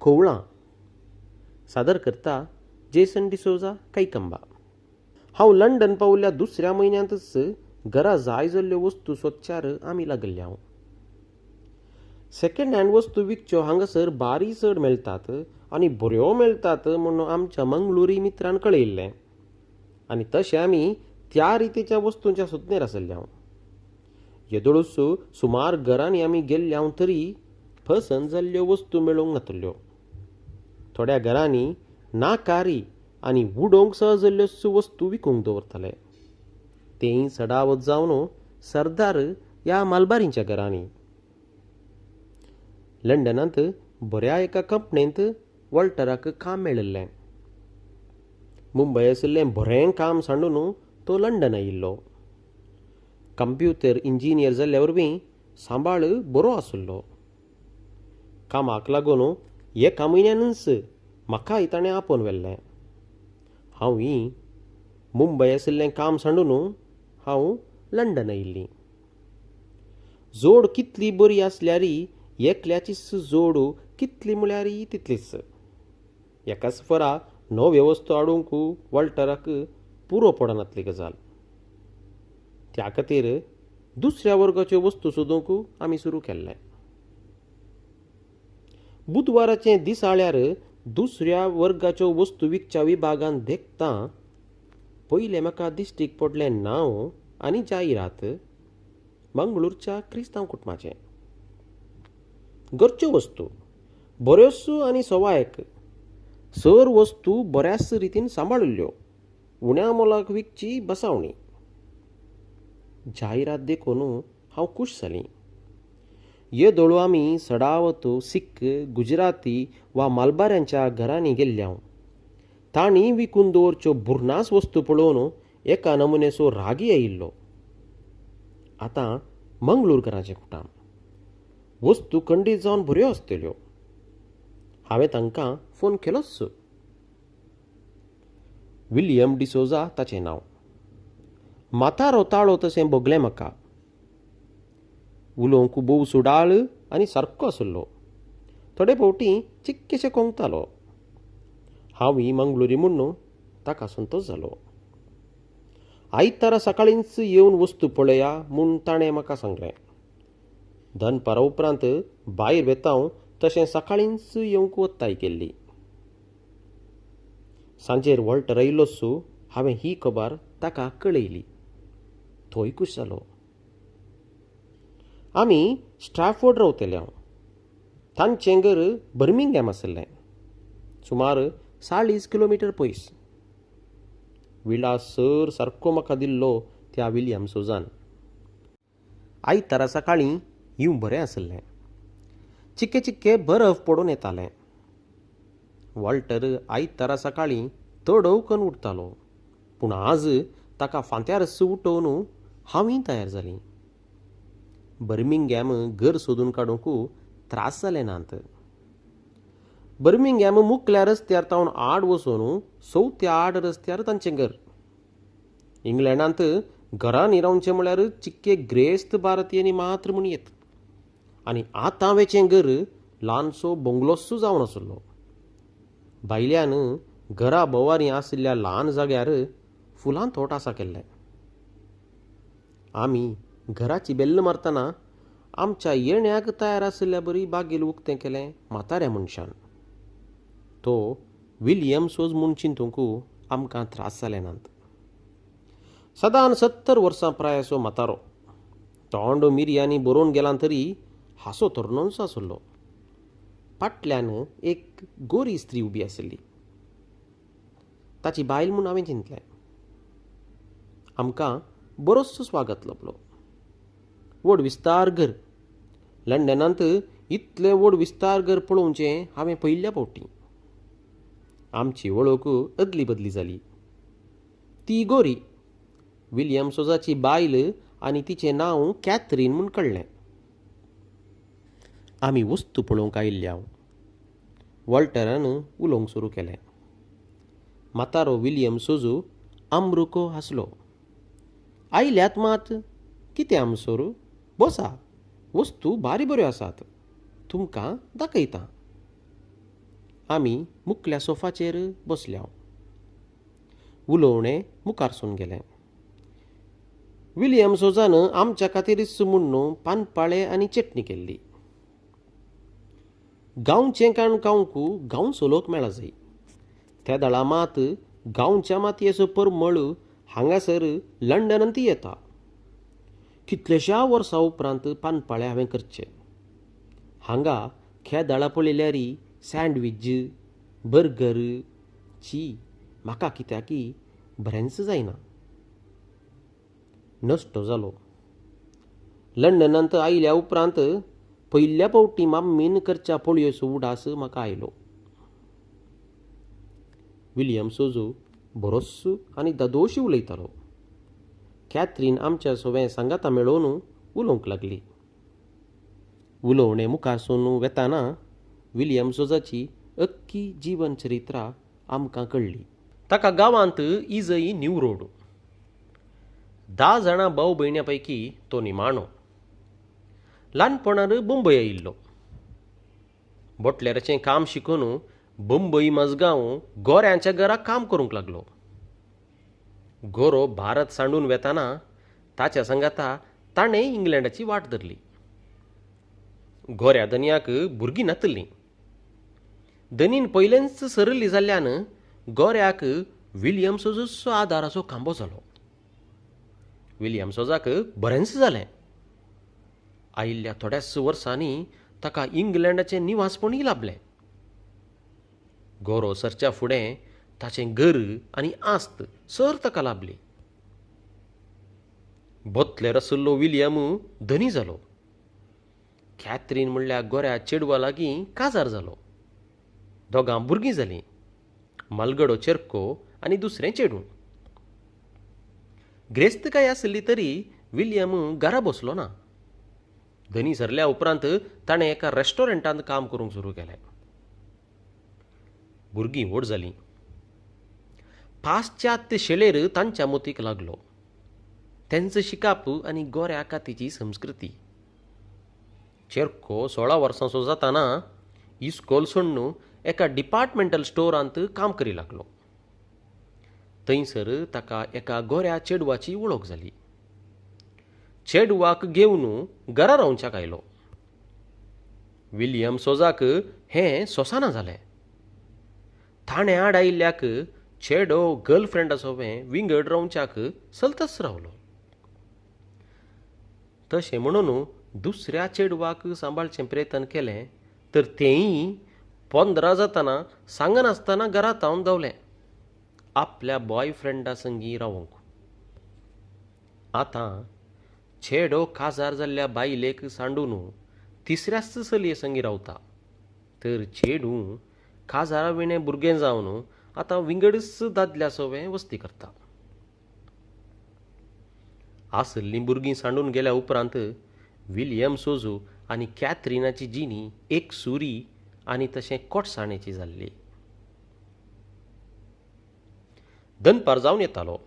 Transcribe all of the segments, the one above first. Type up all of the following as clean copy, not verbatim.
खोवळां. सादर करता जेसन डिसोजा, कैकंबा. हांव लंडन पावल्या दुसऱ्या म्हयन्यांतच घरा जाय जाल्ल्यो वस्तू सोदच्यार आमी लागल्ले हांव. सेकंड हँड वस्तू विकच्यो हांगासर बारी चड मेळटात आनी बऱ्यो मेळटात म्हूण आमच्या मंगळुरी मित्रान कळयल्लें आनी तशें आमी त्या रितीच्या वस्तूंच्या सोदणेर आसल्ले हांव. येदोळूच सुमार घरांनी आमी गेल्ले हांव तरी पसंत जाल्ल्यो वस्तू मेळूंक नातल्ल्यो. थोड्या घरांनी नाकारी आनी उडोवंक सहज जाल्ल्यो वस्तू विकूंक दवरताले, तेंय चडावत जावन सरदार ह्या मालबारींच्या घरांनी. लंडनांत बऱ्या एका कंपनींत वॉल्टराक काम मेळिल्लें. मुंबय आशिल्लें बरें काम सांडून तो लंडन आयिल्लो. कंप्युटर इंजिनियर जाल्ल्या वरवीं सांबाळ बरो आशिल्लो. कामाक लागून एका म्हयन्यानूच म्हाकाय ताणें आपोवन व्हेल्लें. हांवूय मुंबय आशिल्लें काम सांडून हांव लंडन आयिल्लीं. जोड कितली बरी आसल्यार एकल्याचीच जोड कितली म्हळ्यार तितलीच. एकाच फरा नव्यो वस्तू हाडूंक वॉल्टराक पुरो पडनातली गजाल. त्या खातीर दुसऱ्या वर्गाच्यो वस्तू सोदूंक आमी सुरू केल्लें. बुधवाराचें दिसाळ्यार दुसऱ्या वर्गाच्यो वस्तू विकच्या विभागांत देखता पयलें म्हाका दिश्टीक पडलें नांव आनी जायरात मंगळूरच्या क्रिस्तांव कुटुंबाचें. घरच्यो वस्तू बऱ्योच आनी सवायक, सर वस्तू बऱ्याच रितीन सांबाळिल्ल्यो, उण्या मोलाक विकची बसावणी. जायरात देखून हांव खूश जालीं. येदोळू आमी सडावत सिख, गुजराती वा मालबाऱ्यांच्या घरांनी गेल्ले हांव. तांणी विकून दवरच्यो बुरनास वस्तू पळोवन एका नमुनेचो रागी आयिल्लो. आतां मंगळूर घराचें कुटाम वस्तू खंडीत जावन बऱ्यो आसतल्यो. हांवें तांकां फोन केलोच. विलियम डिसोजा ताचें नांव. म्हातारो ताळो तशें भोगलें म्हाका. उलोवंक भोव सुडाळ आनी सारको आशिल्लो. थोडे फावटी चिक्केशें कोंकतालो. हांवूय मंगळुरी म्हूण ताका संतोश जालो. आयतारा सकाळींच येवन वस्तू पळया म्हूण ताणें म्हाका सांगलें. दनपारा उपरांत भायर वेता हांव तशें सकाळींच येवंक वत्ताय केल्ली. सांजेर वॉल्टर आयिल्लोच हांवें ही खबर ताका कळयली. तोय खूश जालो. आमी स्ट्रॅफोर्ड रावतले हांव. तांचें घर बर्मिंगहॅम आशिल्लें, सुमार 40 किलोमिटर पयस. विलास सर सारको म्हाका दिल्लो त्या विलियम सोजान. आयतारा सकाळीं येवं बरें आशिल्लें. चिके चिके बरफ पडून येतालें. वॉल्टर आयतारा सकाळीं तडव करून उठतालो, पूण आज ताका फांत्यारच उठोवन हांवूय तयार जालीं. बर्मिंगहॅम घर सोदून काडूंक त्रास जाले नात. बर्मिंगहॅम मुखल्या रस्त्यार तावन आड वचून चवथ्या आड रस्त्यार तांचें घर. इंग्लंडांत घरांनी रावचें म्हळ्यार चिक्के ग्रेस्त भारतीयांनी मात्र म्हूण येत आनी आतां वेचें घर ल्हानसो बंगलोसो जावन आशिल्लो. भायल्यान घरा भोंवारी आशिल्ल्या ल्हान जाग्यार फुलां तोट आसा केल्लें. आमी घराची बेल्ल मारतना आमच्या येण्याक तयार आशिल्ल्या बरी बागील उक्तें केलें म्हाताऱ्या मनशान. तो विलियम सोज म्हूण चिंतूंक आमकां त्रास जाले नात. सदान 70 वर्सां प्रायेचो म्हातारो, तोंड मिरयांनी बरोवन गेलां तरी हांसो तरणोच आशिल्लो. फाटल्यान एक गोरी स्त्री उबी आशिल्ली. ताची बायल म्हूण हांवें चिंतलें. आमकां बरोचसो स्वागत लभलो. व्हड विस्तार घर. लंडनांत इतलें व्हड विस्तार घर पळोवचें हांवें पयल्या फावटी. आमची वळख अदली बदली जाली. ती गोरी विलियम सोजाची बायल आनी तिचें नांव कॅथरीन म्हूण कळ्ळें. आमी वस्तू पळोवंक आयिल्ले हांव. वॉल्टरान उलोवंक सुरू केलें. म्हातारो विलियम सोजू आमरुको हांसलो. आयल्यात मात कितें आमसोर बसा, वस्तू बारी बऱ्यो आसात, तुमकां दाखयतां. आमी मुकल्या सोफाचेर बसल्या. उलोवणें मुखारसून गेलें. विलियम सोजान आमच्या खातीरच म्हूण पानपाळे आनी चटणी केल्ली. गांवचें काण खावंक गांवचो लोक मेळा जाय. त्या दळा मात गांवच्या मातयेचो परमळ हांगासर लंडनांत येता. कितलेश्या वर्सां उपरांत पानपाळे हांवें करचे. हांगा खेदाळा पळयल्यार सँडवीच, बर्गर, ची म्हाका कित्याकी बरेंच जायना. नश्ट जालो. लंडनांत आयल्या उपरांत पयल्या फावटी माम्मीन करच्या पोळयेचो उडास म्हाका आयलो. विलियम सोजो बरोच आनी दादोशी उलयतालो. कॅथरीन आमच्या सवें सांगाता मेळोवन उलोवंक लागली. उलोवणें मुखारसून वेताना विलियम सोजाची अख्खी जीवन चरित्रा आमकां कळ्ळी. ताका गांवांत इजई न्यू रोड. 10 जाणां भाव भयण्यां पैकी तो निमाणो. ल्हानपणार मुंबय आयिल्लो. बोटलेराचें काम शिकून मुंबय मजगांव गोऱ्यांच्या घरा काम करूंक लागलो. गोरो भारत सांडून वेताना ताच्या सांगाता ताणें इंग्लंडाची वाट धरली. गोऱ्या धनयाक भुरगीं नातलीं. धनीन पयलेंच सरली जाल्ल्यान गोऱ्याक विलियम सोजो आदाराचो खांबो जालो. विलियम सोजाक बरेंच जालें. आयिल्ल्या थोड्याच वर्सांनी ताका इंग्लंडाचें निवासपणूय लाभलें. गोरो सरच्या फुडें ताचें घर आनी आस्त सर ताका लाभली. बोतलेर आशिल्लो विलियम धनी जालो. कॅथरीन म्हणल्यार गोऱ्या चेडवा लागीं काजार जालो. दोगां भुरगीं जालीं, मालगडो चेरको आनी दुसरें चेडूं. ग्रेस्तकाय आसली तरी विलियम घरा बसलो ना. धनी सरल्या उपरांत ताणें एका रेस्टॉरंटांत काम करूंक सुरू केलें. भुरगीं व्हड जालीं. पाश्चात्य शेळेर तांच्या मोतीक लागलो. तेंचो शिकाप आनी गोऱ्या कातीची संस्कृती. चेरको 16 वर्सांचो जाताना इस्कोल सोडून एका डिपार्टमेंटल स्टोरांत काम करी लागलो. थंयसर ताका एका गोऱ्या चेडवाची वळख जाली. चेडवाक घेवन घरा रावच्याक आयलो. विलियम सोजाक हें सोसाना जालें. ताणें आड आयिल्ल्याक चेडो गर्लफ्रेंडा सोवें विंगड रावच्याक चलतच रावलो. तशें म्हणून दुसऱ्या चेडवाक सांबाळचें प्रयत्न केलें तर तेंय 15 जाताना सांगनासतना घरांत हांव धांवलें आपल्या बॉयफ्रेंडा संगी रावंक. आतां चेडो काजार जाल्ल्या बायलेक सांडून तिसऱ्याच चलये संगी रावता, तर चेडूं काजारा विणें भुरगें जावन आतां विंगडच दादल्या सवें वस्ती करता. आसल्लीं भुरगीं सांडून गेल्या उपरांत विलियम सोजो आनी कॅथरिनाची जिणी एक सुरी आनी तशें कोटसाणेची जाल्ली. दनपार जावन येतालो.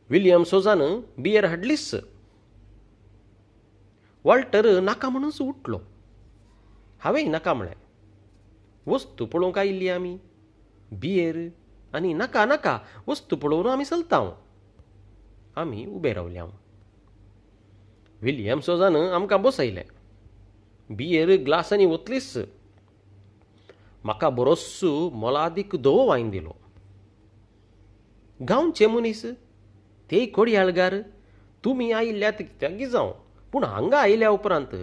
विलियम सोजान बियर हाडलीच. वॉल्टर नाका म्हणूनच उठलो. हांवेंय नाका म्हळें. वस्तू पळोवंक आयिल्ली आमी, बियर आनी नाका नाका वस्तू पळोवन आमी चलता. आमी उबे रावल्या. विलियम सोजान आमकां बसयलें. बियर ग्लासांनी ओतलीच. म्हाका बरोच मोलादीक धवो वायन दिलो. गांवचे मनीस ते कोडयाळगार, तुमी आयिल्ल्या कित्याक जावं, पूण हांगा आयल्या उपरांत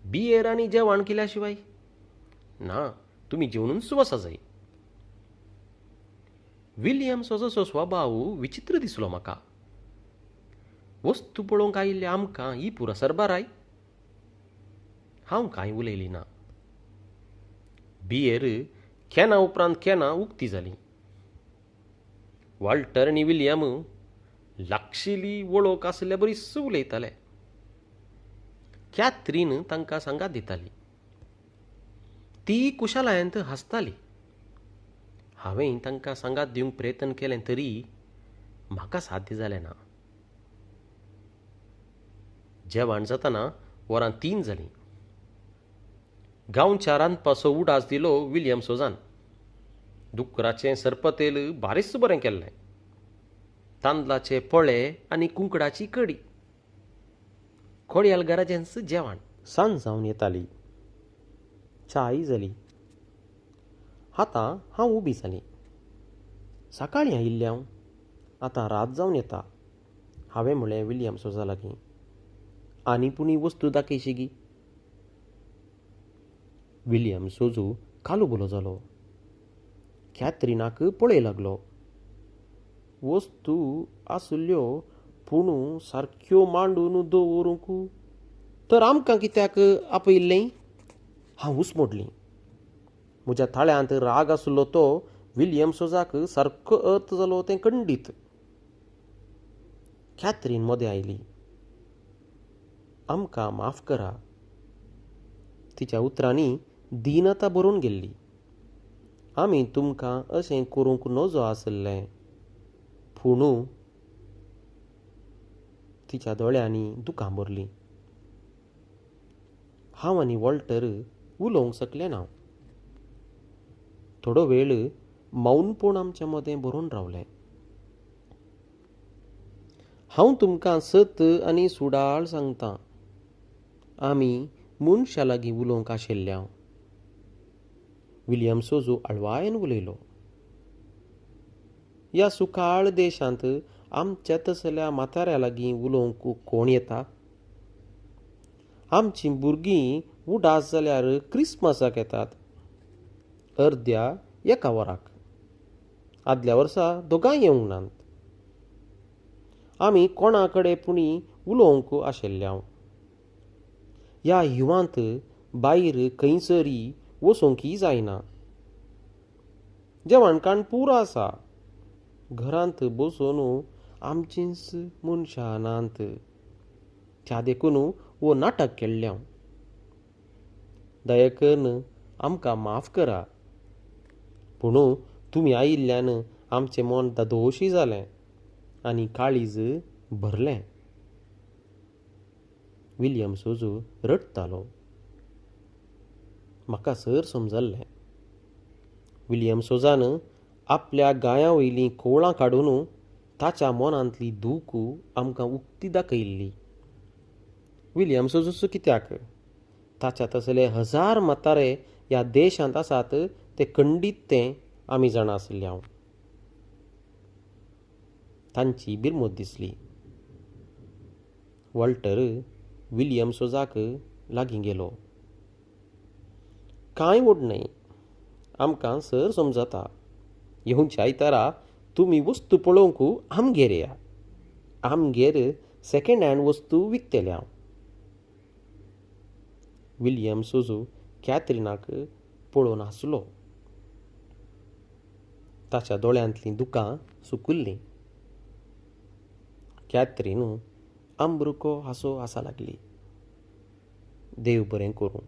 बियर आनी जेवण केल्या शिवाय ना, तुमी जेवणूच वसा जाय. विलियम सोजाचो स्वभाव विचित्र दिसलो म्हाका. वस्तू पळोवंक आयिल्ल्या आमकां ही पुरा सरबाराय. हांव कांय उलयली ना. बियर केना उपरांत केना उक्ती जाली. वॉल्टर आनी विलियम लागशिली वळख आसल्या बरीच उलयताले. कॅथरीन तांकां सांगात दिताली. ती कुशालायंत हांसताली. हांवें तांकां सांगात दिवंक प्रयत्न केलें तरी म्हाका साध्य जालें ना. जेवण जाताना वरां 3 जालीं. गांवच्या रांदपाचो उडास दिलो विलियम सोजान. दुकराचें सरपतेल बारीच बरें केल्लें. तांदळाचे पोळे आनी कुंकडाची कडी. कोडयाल घराचेंच जेवण. सांज जावन येताली. च्याय जाली. आतां हांव उबी जालीं. सकाळीं आयिल्लें हांव. आतां रात जावन येता. हांवें म्हळें विलियम सोजा लागीं, आनी पुणी वस्तू दाखयशी गी? विलियम सोजू कालुबुलो जालो. कॅथरिनाक पळय लागलो. वस्तू आसल्यो पूण सारक्यो मांडून दवरूंक तर आमकां कित्याक आपयिल्लें? हांव उस मोडली. म्हज्या ताळ्यांत राग आसलो तो विलियम सोजाक सारको अर्थ जालो तें खंडीत. कॅथरीन मदें आयली. आमकां माफ करा. तिच्या उतरांनी दीनता भरून गेल्ली. आमी तुमकां अशें करूंक नजो आसलें, पूण तिच्या दोळ्यांनी दुकां भरलीं. हांव आनी वॉल्टर उलोवंक शकले ना. थोडो वेळ मौनपण आमच्या मदें भरून रावलें. हांव तुमकां सत आनी सुडाळ सांगतां, आमी मनशा लागीं उलोवंक आशिल्ल्या. विलियम सोजू आळवायन उलयलो. ह्या सुकाळ देशांत आमच्या तसल्या म्हाताऱ्या लागीं उलोवंक कोण येता? आमचीं भुरगीं उदास जाल्यार क्रिसमसाक येतात, अर्द्या एका वराक. आदल्या वर्सा दोगांय येवंक नात. आमी कोणा कडेन पुणी उलोवंक आशिल्ल्या. ह्या हिवांत भायर खंयसरी वचोंकय जायना. जेवण खाण पुरो आसा. घरांत बसून आमचींच मनशां नात. त्या देखून हो नाटक केल्लें हांव. दया करून आमकां माफ करा. पूण तुमी आयिल्ल्यान आमचें मन धादोशी जालें आनी काळीज भरलें. विलियम सोजू रडटालो. म्हाका सर समजल्लें. विलियम सोजान आपल्या गाया वयलीं कोवळां काडून ताच्या मनांतली दूख आमकां उक्ती दाखयल्ली. विलियम सोजूच कित्याक, ताच्या तसले हजार म्हातारे ह्या देशांत आसात ते खंडीत तें आमी जाणा आसले. हांव तांची बिरमत दिसली. वॉल्टर विलियम सोजाक लागीं गेलो. कांय व्हड न्हय, आमकां सर समजता. येवच्या आयतारा तुमी वस्तू पळोवंक आमगेर या. आमगेर सेकंड हँड वस्तू विकतले हांव. विलियम सोजू कॅथरिनाक पळोवन हांसलो. ताच्या दोळ्यांतलीं दुकां सुकुल्लीं. कॅथरीन आंब्रुको हांसो हांसा लागली. देव बरें करूं.